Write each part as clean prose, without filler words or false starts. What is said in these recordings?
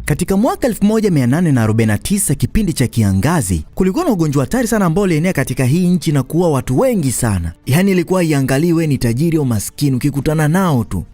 Katika mwaka 1849 kipindi cha kiangazi, kulikuwa na ugonjwa hatari sana ambao ulienea katika hii nchi na kuua watu wengi sana. Yaani ilikuwa iangaliwe ni tajiri au maskini, ukikutana nao tu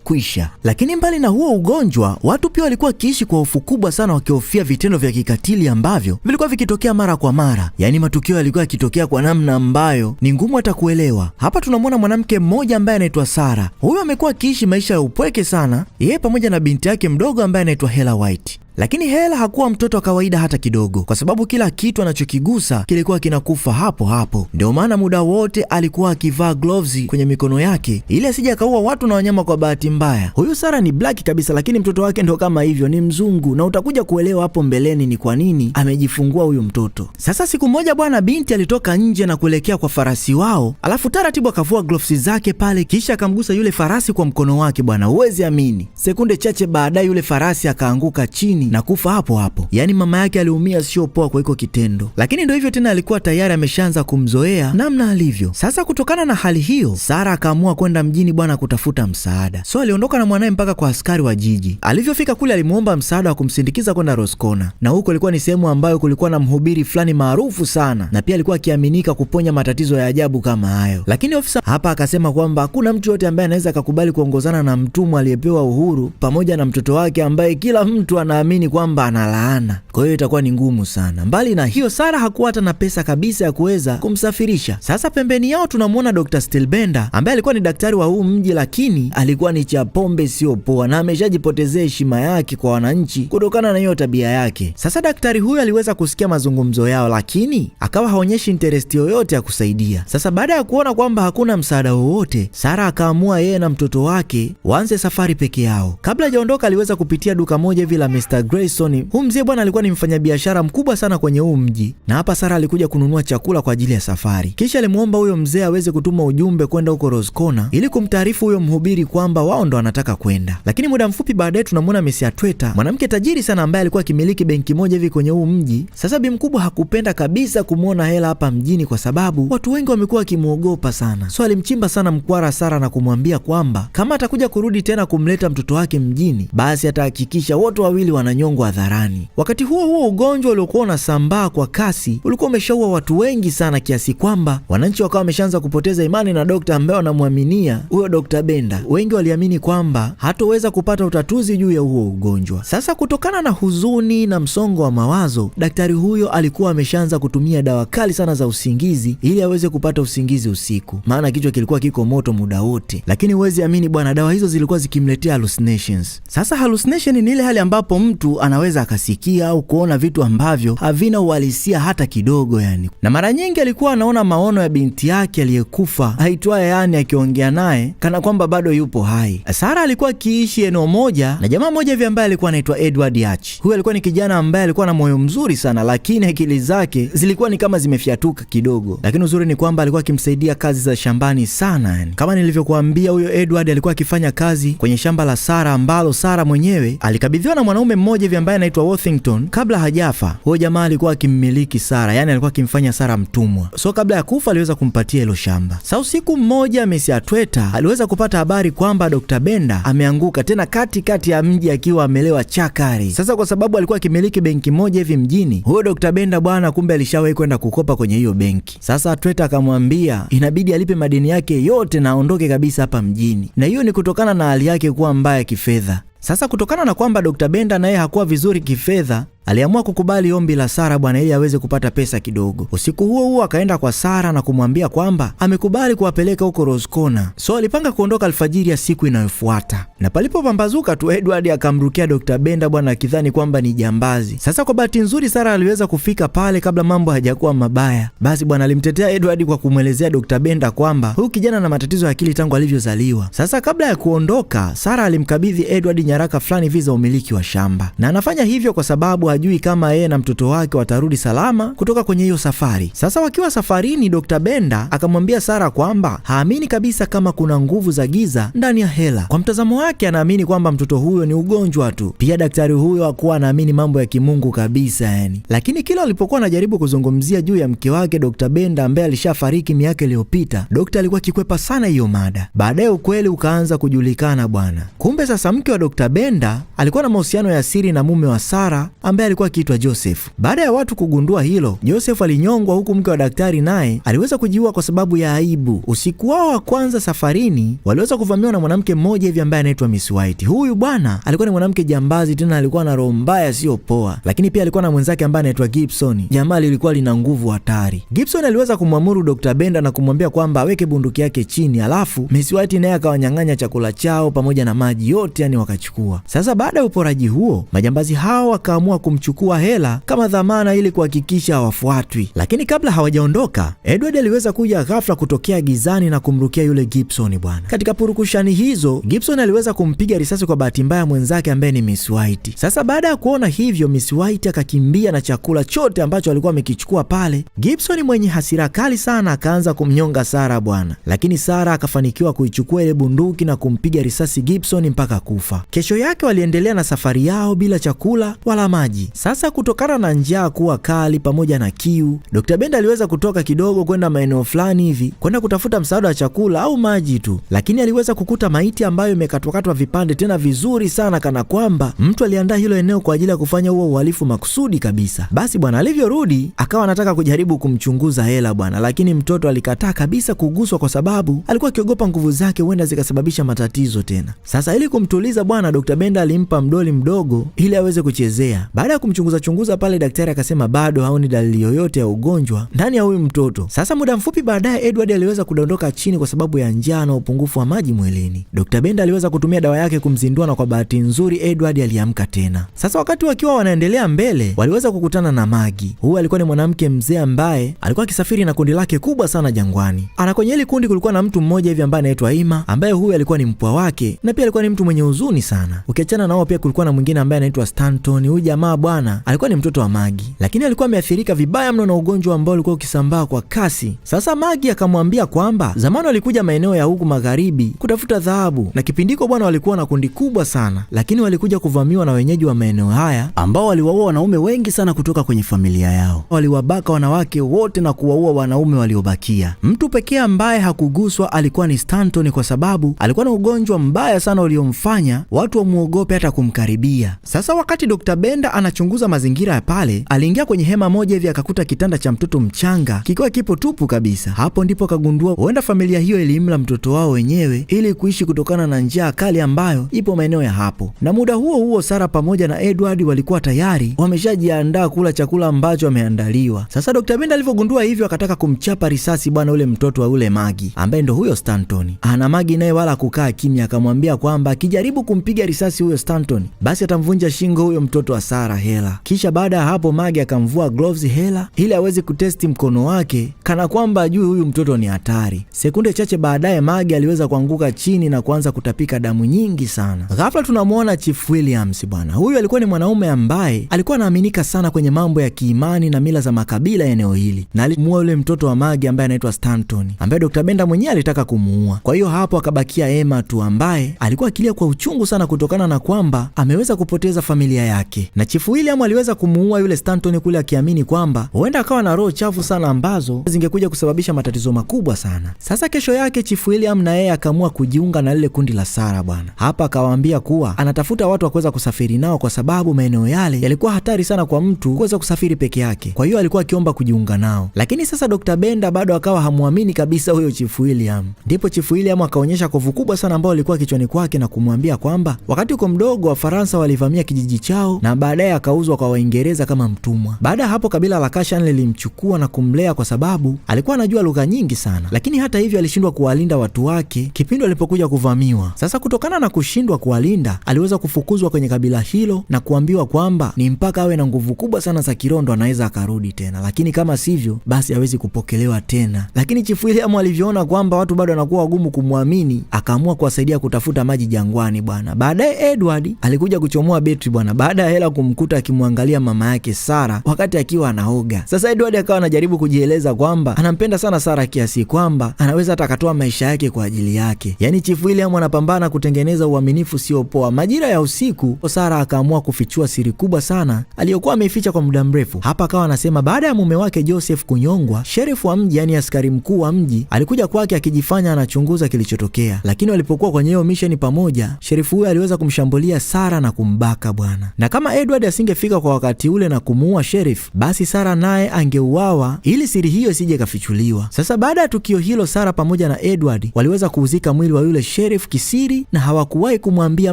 kwisha. Lakini mbali na huo ugonjwa, watu pia walikuwa wakiishi kwa hofu kubwa sana, wakihofia vitendo vya kikatili ambavyo vilikuwa vikitokea mara kwa mara. Yaani matukio yalikuwa yakitokea kwa namna ambayo ni ngumu hata kuelewa. Hapa tunamwona mwanamke mmoja ambaye anaitwa Sara. Huyu amekuwa akiishi maisha ya upweke sana, yeye pamoja na binti yake mdogo ambaye anaitwa Hela White. Lakini Hela hakuwa mtoto wa kawaida hata kidogo, kwa sababu kila kitu anachokigusa kilikuwa kinakufa hapo hapo. Ndio maana muda wote alikuwa akivaa gloves kwenye mikono yake ili asije akaua watu na wanyama kwa bahati mbaya. Huyu Sara ni black kabisa, lakini mtoto wake ndo kama hivyo, ni mzungu, na utakuja kuelewa hapo mbeleni ni kwa nini amejifungua huyu mtoto. Sasa siku moja bwana, binti alitoka nje na kuelekea kwa farasi wao, alafu taratibu akavua gloves zake pale, kisha akamgusa yule farasi kwa mkono wake. Bwana, huwezi amini, sekunde chache baadaye yule farasi akaanguka chini na kufa hapo hapo. Yaani mama yake aliumia sio poa kwa hiko kitendo, lakini ndio hivyo tena, alikuwa tayari ameshaanza kumzoea namna alivyo. Sasa kutokana na hali hiyo, Sara akaamua kwenda mjini bwana kutafuta msaada. So aliondoka na mwanaye mpaka kwa askari wa jiji. Alivyofika kule, alimuomba msaada wa kumsindikiza kwenda Roscona, na huko ilikuwa ni sehemu ambayo kulikuwa na mhubiri fulani maarufu sana, na pia alikuwa akiaminika kuponya matatizo ya ajabu kama hayo. Lakini ofisa hapa akasema kwamba hakuna mtu yote ambaye anaweza akakubali kuongozana na mtumwa aliyepewa uhuru pamoja na mtoto wake ambaye kila mtu anaamini kwamba analaana. Kwa hiyo itakuwa ni ngumu sana. Mbali na hiyo, Sara hakuwa hata na pesa kabisa ya kuweza kumsafirisha. Sasa pembeni yao tunamwona Dr. Stilbender ambaye alikuwa ni daktari wa huu mji, lakini alikuwa ni cha pombe sio poa, na ameshajipotezea heshima yake kwa wananchi kutokana na hiyo tabia yake. Sasa daktari huyu aliweza kusikia mazungumzo yao, lakini akawa haonyeshi interest yoyote ya kusaidia. Sasa baada ya kuona kwamba hakuna msaada wowote, Sara akaamua yeye na mtoto wake waanze safari peke yao. Kabla hajaondoka, aliweza kupitia duka moja hivi la Mr. Grayson. Huyu mzee bwana alikuwa ni mfanyabiashara mkubwa sana kwenye huu mji, na hapa Sara alikuja kununua chakula kwa ajili ya safari. Kisha alimuomba huyo mzee aweze kutuma ujumbe kwenda huko Roscona ili kumtaarifu huyo mhubiri kwamba wao ndo wanataka kwenda. Lakini muda mfupi baadaye tunamwona Miss Atweta, mwanamke tajiri sana ambaye alikuwa akimiliki benki moja hivi kwenye huu mji. Sasa bi mkubwa hakupenda kabisa kumwona Hela hapa mjini kwa sababu watu wengi wamekuwa wakimuogopa sana, so alimchimba sana mkwara Sara na kumwambia kwamba kama atakuja kurudi tena kumleta mtoto wake mjini, basi atahakikisha wote wawili wananyongwa hadharani. Wakati huo huo, ugonjwa uliokuwa unasambaa kwa kasi ulikuwa umeshaua watu wengi sana kiasi kwamba wananchi wakawa wameshaanza kupoteza imani na dokta ambaye wanamwaminia huyo Dokta Benda. Wengi waliamini kwamba hatoweza kupata utatuzi juu ya huo ugonjwa. Sasa kutokana na huzuni na msongo wa mawazo, daktari huyo alikuwa ameshaanza kutumia dawa kali sana za usingizi ili aweze kupata usingizi usiku, maana kichwa kilikuwa kiko moto muda wote. Lakini huwezi amini bwana, dawa hizo zilikuwa zikimletea hallucinations. Sasa hallucination ni ile hali ambapo mtu anaweza akasikia au kuona vitu ambavyo havina uhalisia hata kidogo, yani. Na mara nyingi alikuwa anaona maono ya binti yake aliyekufa aitwaye yani, akiongea naye kana kwamba bado yupo hai. Sara alikuwa akiishi eneo moja na jamaa mmoja hivi ambaye alikuwa anaitwa Edward Yach. Huyu alikuwa ni kijana ambaye alikuwa na moyo mzuri sana, lakini akili zake zilikuwa ni kama zimefyatuka kidogo. Lakini uzuri ni kwamba alikuwa akimsaidia kazi za shambani sana, yani. Kama nilivyokuambia, huyo Edward alikuwa akifanya kazi kwenye shamba la Sara ambalo Sara mwenyewe alikabidhiwa na mwanaume mmoja hivi ambaye anaitwa Worthington kabla hajafa. Huyo jamaa alikuwa akimmiliki Sara, yani alikuwa akimfanya Sara mtumwa. So kabla ya kufa aliweza kumpatia hilo shamba. Sa usiku mmoja Miss Atweta aliweza kupata habari kwamba Dr. Benda ameanguka tena kati kati ya mji akiwa amelewa chakari. Sasa kwa sababu alikuwa akimiliki benki moja hivi mjini, huyo Dr. Benda bwana, kumbe alishawahi kwenda kukopa kwenye hiyo benki. Sasa Atweta akamwambia inabidi alipe madeni yake yote na aondoke kabisa hapa mjini, na hiyo ni kutokana na hali yake kuwa mbaya kifedha. Sasa kutokana na kwamba Dr. Benda naye hakuwa vizuri kifedha, aliamua kukubali ombi la Sara bwana, ili aweze kupata pesa kidogo. Usiku huo huo akaenda kwa Sara na kumwambia kwamba amekubali kuwapeleka huko Roscona. So alipanga kuondoka alfajiri ya siku inayofuata, na palipopambazuka tu Edward akamrukia Dr. Benda bwana, akidhani kwamba ni jambazi. Sasa kwa bahati nzuri Sara aliweza kufika pale kabla mambo hajakuwa mabaya. Basi bwana alimtetea Edward kwa kumwelezea Dr. Benda kwamba huyu kijana ana matatizo ya akili tangu alivyozaliwa. Sasa kabla ya kuondoka, Sara alimkabidhi Edward nyaraka fulani hivi za umiliki wa shamba, na anafanya hivyo kwa sababu hajui kama yeye na mtoto wake watarudi salama kutoka kwenye hiyo safari. Sasa wakiwa safarini, Dr. Benda akamwambia Sara kwamba haamini kabisa kama kuna nguvu za giza ndani ya Hela. Kwa mtazamo wake, anaamini kwamba mtoto huyo ni ugonjwa tu. Pia daktari huyo hakuwa anaamini mambo ya kimungu kabisa yani. Lakini kila alipokuwa anajaribu kuzungumzia juu ya mke wake Dr. Benda ambaye alishafariki miaka iliyopita, dokta alikuwa akikwepa sana hiyo mada. Baadaye ukweli ukaanza kujulikana bwana. Kumbe sasa mke wa Dr. Benda alikuwa na mahusiano ya siri na mume wa Sara ambaye alikuwa akiitwa Joseph. Baada ya watu kugundua hilo, Joseph alinyongwa huku mke wa daktari naye aliweza kujiua kwa sababu ya aibu. Usiku wao wa kwanza safarini waliweza kuvamiwa na mwanamke mmoja hivi ambaye anaitwa Miss White. Huyu bwana alikuwa ni mwanamke jambazi, tena alikuwa na roho mbaya sio poa, lakini pia alikuwa na mwenzake ambaye anaitwa Gibson. Jamaa lilikuwa lina nguvu hatari. Gibson aliweza kumwamuru Dr. Benda na kumwambia kwamba aweke bunduki yake chini, alafu Miss White naye akawanyang'anya chakula chao pamoja na maji yote, yani wakachukua. Sasa baada ya uporaji huo, majambazi hao wakaamua kumchukua Hela kama dhamana ili kuhakikisha hawafuatwi. Lakini kabla hawajaondoka, Edward aliweza kuja ghafla kutokea gizani na kumrukia yule Gibson bwana. Katika purukushani hizo, Gibson aliweza kumpiga risasi kwa bahati mbaya mwenzake ambaye ni Miss White. Sasa baada ya kuona hivyo, Miss White akakimbia na chakula chote ambacho alikuwa amekichukua pale. Gibson mwenye hasira kali sana akaanza kumnyonga Sara bwana, lakini Sara akafanikiwa kuichukua ile bunduki na kumpiga risasi Gibson mpaka kufa. Kesho yake waliendelea na safari yao bila chakula wala maji. Sasa kutokana na njaa kuwa kali pamoja na kiu, Dr. Benda aliweza kutoka kidogo kwenda maeneo fulani hivi kwenda kutafuta msaada wa chakula au maji tu, lakini aliweza kukuta maiti ambayo imekatwakatwa vipande tena vizuri sana, kana kwamba mtu aliandaa hilo eneo kwa ajili ya kufanya huo uhalifu makusudi kabisa. Basi bwana, alivyorudi akawa anataka kujaribu kumchunguza Hela bwana, lakini mtoto alikataa kabisa kuguswa kwa sababu alikuwa akiogopa nguvu zake huenda zikasababisha matatizo tena. Sasa ili kumtuliza bwana, Dr. Benda alimpa mdoli mdogo ili aweze kuchezea. Baada ya kumchunguza chunguza pale, daktari akasema bado haoni dalili yoyote ya ugonjwa ndani ya huyu mtoto. Sasa muda mfupi baadaye, Edward aliweza kudondoka chini kwa sababu ya njaa na upungufu wa maji mwilini. Dr. Benda aliweza kutumia dawa yake kumzindua na kwa bahati nzuri Edward aliamka tena. Sasa wakati wakiwa wanaendelea mbele, waliweza kukutana na Magi. Huyu alikuwa ni mwanamke mzee ambaye alikuwa akisafiri na kundi lake kubwa sana jangwani. Ana kwenye hili kundi kulikuwa na mtu mmoja hivi ambaye anaitwa Ima, ambaye huyu alikuwa ni mpwa wake na pia alikuwa ni mtu mwenye huzuni sana. Ukiachana nao, pia kulikuwa na mwingine ambaye anaitwa Stanton. Huyu jamaa bwana alikuwa ni mtoto wa Magi, lakini alikuwa ameathirika vibaya mno na ugonjwa ambao ulikuwa ukisambaa kwa kasi. Sasa Magi akamwambia kwamba zamani walikuja maeneo ya huku magharibi kutafuta dhahabu, na kipindiko bwana walikuwa na kundi kubwa sana, lakini walikuja kuvamiwa na wenyeji wa maeneo haya ambao waliwaua wanaume wengi sana kutoka kwenye familia yao. Waliwabaka wanawake wote na kuwaua wanaume waliobakia. Mtu pekee ambaye hakuguswa alikuwa ni Stanton, kwa sababu alikuwa na ugonjwa mbaya sana uliomfanya watu wamuogope hata kumkaribia. Sasa wakati Dr. Benda anachunguza mazingira ya pale, aliingia kwenye hema moja hivi akakuta kitanda cha mtoto mchanga kikiwa kipo tupu kabisa. Hapo ndipo akagundua huenda familia hiyo ilimla mtoto wao wenyewe ili kuishi kutokana na njaa kali ambayo ipo maeneo ya hapo. Na muda huo huo Sara pamoja na Edward walikuwa tayari wameshajiandaa kula chakula ambacho ameandaliwa. Sasa Dr. Benda alivyogundua hivyo akataka kumchapa risasi bwana ule mtoto wa ule Magi ambaye ndo huyo Stanton. Ana Magi naye wala kukaa kimya, akamwambia kwamba akijaribu kumpiga risasi huyo Stanton basi atamvunja shingo huyo mtoto wa Sara Hela. Kisha baada ya hapo Magi akamvua gloves Hela ili aweze kutesti mkono wake kana kwamba ajui huyu mtoto ni hatari. Sekunde chache baadaye Magi aliweza kuanguka chini na kuanza kutapika damu nyingi sana. Ghafla tunamwona Chief Williams bwana. Huyu alikuwa ni mwanaume ambaye alikuwa anaaminika sana kwenye mambo ya kiimani na mila za makabila eneo hili, na alimuua yule mtoto wa Magi ambaye anaitwa Stanton, ambaye Dr. Benda mwenyewe alitaka kumuua. Kwa hiyo hapo akabakia Emma tu ambaye alikuwa akilia kwa uchungu sana kutokana na kwamba ameweza kupoteza familia yake. Na Chief William aliweza kumuua yule Stanton kule akiamini kwamba huenda akawa na roho chafu sana ambazo zingekuja kusababisha matatizo makubwa sana. Sasa kesho yake Chief William na yeye akaamua kujiunga na lile kundi la Sara bwana. Hapa akawaambia kuwa anatafuta watu wa kuweza kusafiri nao kwa sababu maeneo yale yalikuwa hatari sana kwa mtu kuweza kusafiri peke yake. Kwa hiyo alikuwa akiomba kujiunga nao. Lakini sasa Dr. Benda bado akawa hamuamini kabisa huyo Chief William. Ndipo Chief William akaonyesha kovu kubwa sana ambalo lilikuwa kichwani kwake na kumwambia kwamba wakati uko mdogo Wafaransa walivamia kijiji chao na baadaye akauzwa kwa Waingereza kama mtumwa. Baada ya hapo kabila la Kashan lilimchukua na kumlea kwa sababu alikuwa anajua lugha nyingi sana, lakini hata hivyo alishindwa kuwalinda watu wake kipindi walipokuja kuvamiwa. Sasa kutokana na kushindwa kuwalinda, aliweza kufukuzwa kwenye kabila hilo na kuambiwa kwamba ni mpaka awe na nguvu kubwa sana za kiroho ndo anaweza akarudi tena, lakini kama sivyo basi hawezi kupokelewa tena. Lakini Chief William alivyoona kwamba watu bado wanakuwa wagumu kumwamini, akaamua kuwasaidia kutafuta maji jangwani bwana. Baadaye Edward alikuja kuchomoa betri bwana, baada ya hela kumkuta alimkuta akimwangalia mama yake Sara wakati akiwa anaoga. Sasa Edward akawa anajaribu kujieleza kwamba anampenda sana Sara kiasi kwamba anaweza hata akatoa maisha yake kwa ajili yake. Yaani Chief William anapambana kutengeneza uaminifu sio poa. Majira ya usiku, Sara akaamua kufichua siri kubwa sana aliyokuwa ameificha kwa muda mrefu. Hapa akawa anasema baada ya mume wake Joseph kunyongwa, sheriff wa mji, yani askari mkuu wa mji, alikuja kwake akijifanya anachunguza kilichotokea, lakini walipokuwa kwenye hiyo mission pamoja, sheriff huyo aliweza kumshambulia Sara na kumbaka bwana. Na kama Edward asingefika kwa wakati ule na kumuua sheriff, basi Sara naye angeuawa ili siri hiyo isije kafichuliwa. Sasa baada ya tukio hilo, Sara pamoja na Edward waliweza kuuzika mwili wa yule sheriff kisiri na hawakuwahi kumwambia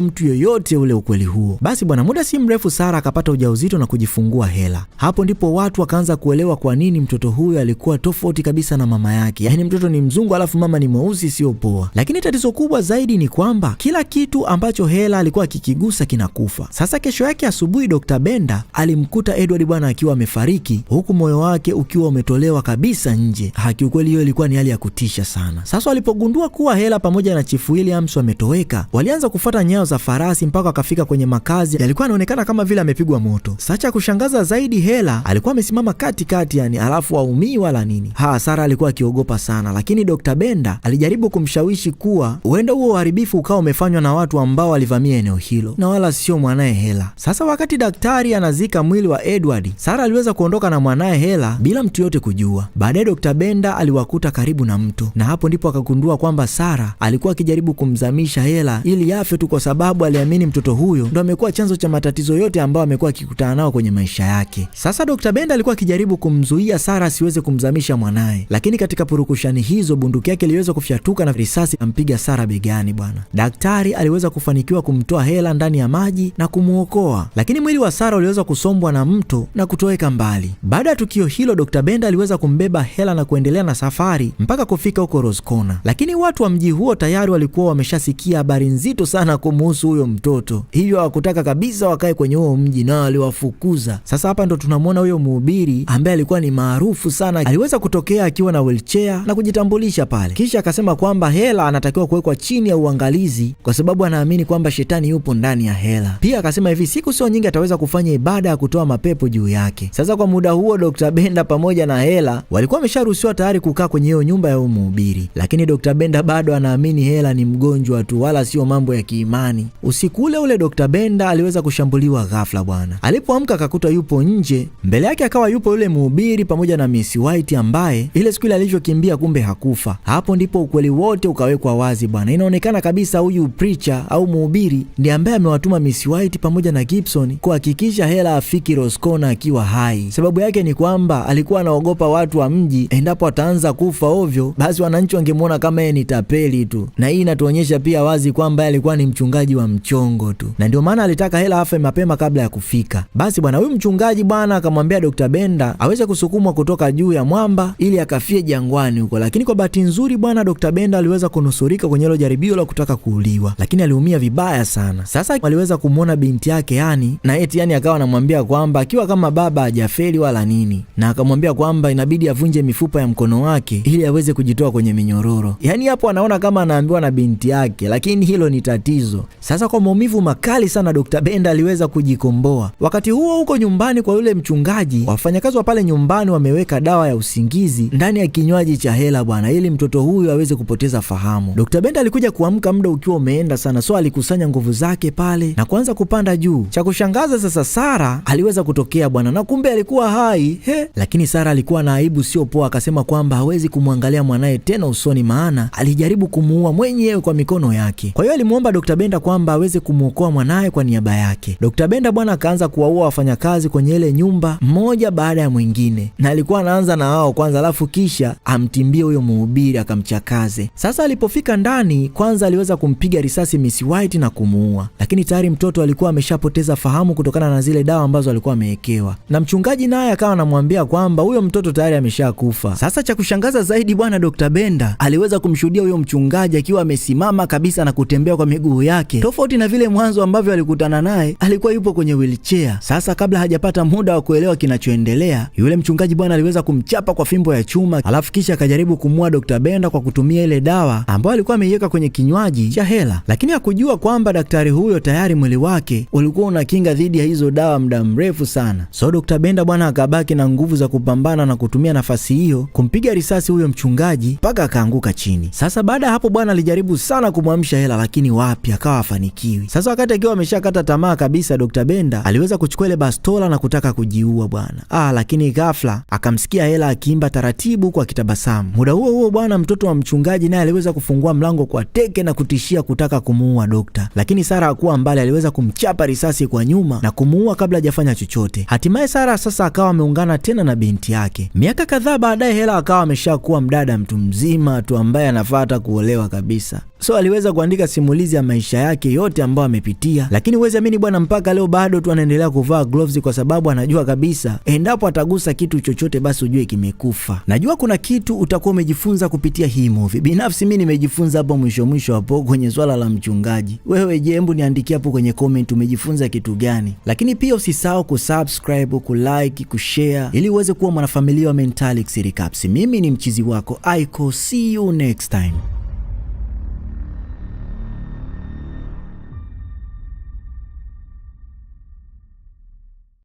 mtu yoyote ule ukweli huo. Basi bwana, muda si mrefu Sara akapata ujauzito na kujifungua Hela. Hapo ndipo watu wakaanza kuelewa kwa nini mtoto huyo alikuwa tofauti kabisa na mama yake. Yaani mtoto ni mzungu alafu mama ni mweusi, sio poa. Lakini tatizo kubwa zaidi ni kwamba kila kitu ambacho Hela alikuwa akikigusa kinakufa. Sasa kesho yake asubuhi, Dr. Benda alimkuta Edward bwana akiwa amefariki, huku moyo wake ukiwa umetolewa kabisa nje. Kiukweli hiyo ilikuwa ni hali ya kutisha sana. Sasa walipogundua kuwa Hela pamoja na Chief Williams wametoweka, walianza kufuata nyayo za farasi mpaka wakafika kwenye makazi yalikuwa yanaonekana kama vile amepigwa moto. Sasa cha kushangaza zaidi, Hela alikuwa amesimama katikati, yani alafu haumii wala nini. Sara alikuwa akiogopa sana, lakini Dr. Benda alijaribu kumshawishi kuwa huenda huo uharibifu ukawa umefanywa na watu ambao walivamia eneo hilo na wala sio mwanaye Hela. Sasa wakati daktari anazika mwili wa Edward, Sara aliweza kuondoka na mwanaye Hela bila mtu yote kujua. Baadaye Dr. Benda aliwakuta karibu na mto, na hapo ndipo akagundua kwamba Sara alikuwa akijaribu kumzamisha Hela ili afe tu, kwa sababu aliamini mtoto huyo ndo amekuwa chanzo cha matatizo yote ambayo amekuwa akikutana nao kwenye maisha yake. Sasa Dr. Benda alikuwa akijaribu kumzuia Sara asiweze kumzamisha mwanaye, lakini katika purukushani hizo bunduki yake iliweza kufyatuka na risasi ampiga Sara begani bwana. Daktari aliweza kufanikiwa kumtoa Hela ndani ya maji na kumuokoa, lakini mwili wa Sara uliweza kusombwa na mto na kutoweka mbali. Baada ya tukio hilo, Dr. Benda aliweza kumbeba Hela na kuendelea na safari mpaka kufika huko Rose Corner, lakini watu wa mji huo tayari walikuwa wameshasikia habari nzito sana kumuhusu huyo mtoto, hivyo hawakutaka kabisa wakae kwenye huo mji na waliwafukuza. Sasa hapa ndo tunamwona huyo mhubiri ambaye alikuwa ni maarufu sana, aliweza kutokea akiwa na wheelchair na kujitambulisha pale, kisha akasema kwamba Hela anatakiwa kuwekwa chini ya uangalizi kwa sababu anaamini kwamba shetani yupo ndani ya Hela. Pia akasema hivi siku sio nyingi ataweza kufanya ibada ya kutoa mapepo juu yake. Sasa kwa muda huo Dr. Benda pamoja na Hela walikuwa wamesharuhusiwa tayari kukaa kwenye hiyo nyumba ya mhubiri, lakini Dr. Benda bado anaamini Hela ni mgonjwa tu, wala sio mambo ya kiimani. Usiku ule ule Dr. Benda aliweza kushambuliwa ghafla bwana. Alipoamka akakuta yupo nje, mbele yake akawa yupo yule mhubiri pamoja na Miss White ambaye ile siku ile alivyokimbia kumbe hakufa. Hapo ndipo ukweli wote ukawekwa wazi bwana. Inaonekana kabisa huyu preacher au mhubiri ndiye ambaye amewatuma Miss White pamoja na Gibson kuhakikisha Hela afiki Rose Corner akiwa hai. Sababu yake ni kwamba alikuwa anaogopa watu wa mji, endapo ataanza kufa ovyo, basi wananchi wangemwona kama yeye ni tapeli tu, na hii inatuonyesha pia wazi kwamba alikuwa ni mchungaji wa mchongo tu, na ndio maana alitaka Hela afe mapema kabla ya kufika. Basi bwana, huyu mchungaji bwana akamwambia Dr. Benda aweze kusukumwa kutoka juu ya mwamba ili akafie jangwani huko, lakini kwa bahati nzuri bwana, Dr. Benda aliweza kunusurika kwenye hilo jaribio la kutaka kuuliwa, lakini aliumia vibaya sana. Sasa aliweza kumwona binti yake yani, na eti yani akawa anamwambia kwamba akiwa kama baba hajafeli wala nini, na akamwambia kwamba inabidi avunje mifupa ya mkono wake ili aweze kujitoa kwenye minyororo. Yani hapo anaona kama anaambiwa na binti yake, lakini hilo ni tatizo. Sasa kwa maumivu makali sana Dr. Benda aliweza kujikomboa. Wakati huo huko nyumbani kwa yule mchungaji, wafanyakazi wa pale nyumbani wameweka dawa ya usingizi ndani ya kinywaji cha Hela bwana, ili mtoto huyu aweze kupoteza fahamu. Dr. Benda alikuja kuamka muda ukiwa umeenda sana, so alikusanya nguvu zake pale na kuanza kupanda juu. Cha kushangaza sasa, Sara aliweza kutokea bwana, na kumbe alikuwa hai he. Lakini Sara alikuwa na aibu sio poa, akasema kwamba hawezi kumwangalia mwanaye tena usoni, maana alijaribu kumuua mwenyewe kwa mikono yake. Kwa hiyo alimuomba Dr. Benda kwamba aweze kumuokoa mwanaye kwa niaba yake. Dr. Benda bwana akaanza kuwaua wafanyakazi kwenye ile nyumba mmoja baada ya mwingine, na alikuwa anaanza na wao kwanza, alafu kisha amtimbie huyo mhubiri akamchakaze. Sasa alipofika ndani, kwanza aliweza kumpiga risasi Miss White na kumuua, lakini tayari mtoto alikuwa ameshapoteza fahamu kutokana na zile dawa ambazo alikuwa amewekewa, na mchungaji naye akawa anamwambia kwamba huyo mtoto tayari ameshakufa. Sasa cha kushangaza zaidi bwana, Dr. Benda aliweza kumshuhudia huyo mchungaji akiwa amesimama kabisa na kutembea kwa miguu yake, tofauti na vile mwanzo ambavyo alikutana naye alikuwa yupo kwenye wheelchair. Sasa kabla hajapata muda wa kuelewa kinachoendelea, yule mchungaji bwana aliweza kumchapa kwa fimbo ya chuma, alafu kisha akajaribu kumua Dr. Benda kwa kutumia ile dawa ambayo alikuwa ameiweka kwenye kinywaji cha Hela, lakini hakujua kwamba daktari huyo tayari mwili wake ulikuwa una kinga dhidi ya ya hizo dawa muda mrefu sana. So Dr. Benda bwana akabaki na nguvu za kupambana na kutumia nafasi hiyo kumpiga risasi huyo mchungaji mpaka akaanguka chini. Sasa baada ya hapo bwana alijaribu sana kumwamsha Hela, lakini wapi, akawa hafanikiwi. Sasa wakati akiwa ameshakata tamaa kabisa, Dr. Benda aliweza kuchukua ile bastola na kutaka kujiua bwana. Lakini ghafla akamsikia Hela akiimba taratibu kwa kitabasamu. Muda huo huo bwana, mtoto wa mchungaji naye aliweza kufungua mlango kwa teke na kutishia kutaka kumuua dokta, lakini Sara hakuwa mbali, aliweza kumchapa risasi kwa nyuma na kumuua kabla hajafanya chochote. Hatimaye Sara sasa akawa ameungana tena na binti yake. Miaka kadhaa baadaye, Hela akawa ameshakuwa mdada mtu mzima tu ambaye anafaa hata kuolewa kabisa. So aliweza kuandika simulizi ya maisha yake yote ambayo amepitia, lakini huwezi amini bwana, mpaka leo bado tu anaendelea kuvaa gloves kwa sababu anajua kabisa endapo atagusa kitu chochote basi ujue kimekufa. Najua kuna kitu utakuwa umejifunza kupitia hii movie. Binafsi mimi nimejifunza hapo mwisho mwisho hapo kwenye swala la mchungaji. Wewe je, hebu niandikie hapo kwenye comment umejifunza kitu gani? Lakini pia usisahau kusubscribe, kulike, kushare ili uweze kuwa mwanafamilia wa Mentalix Recaps. Mimi ni mchizi wako Aiko, see you next time.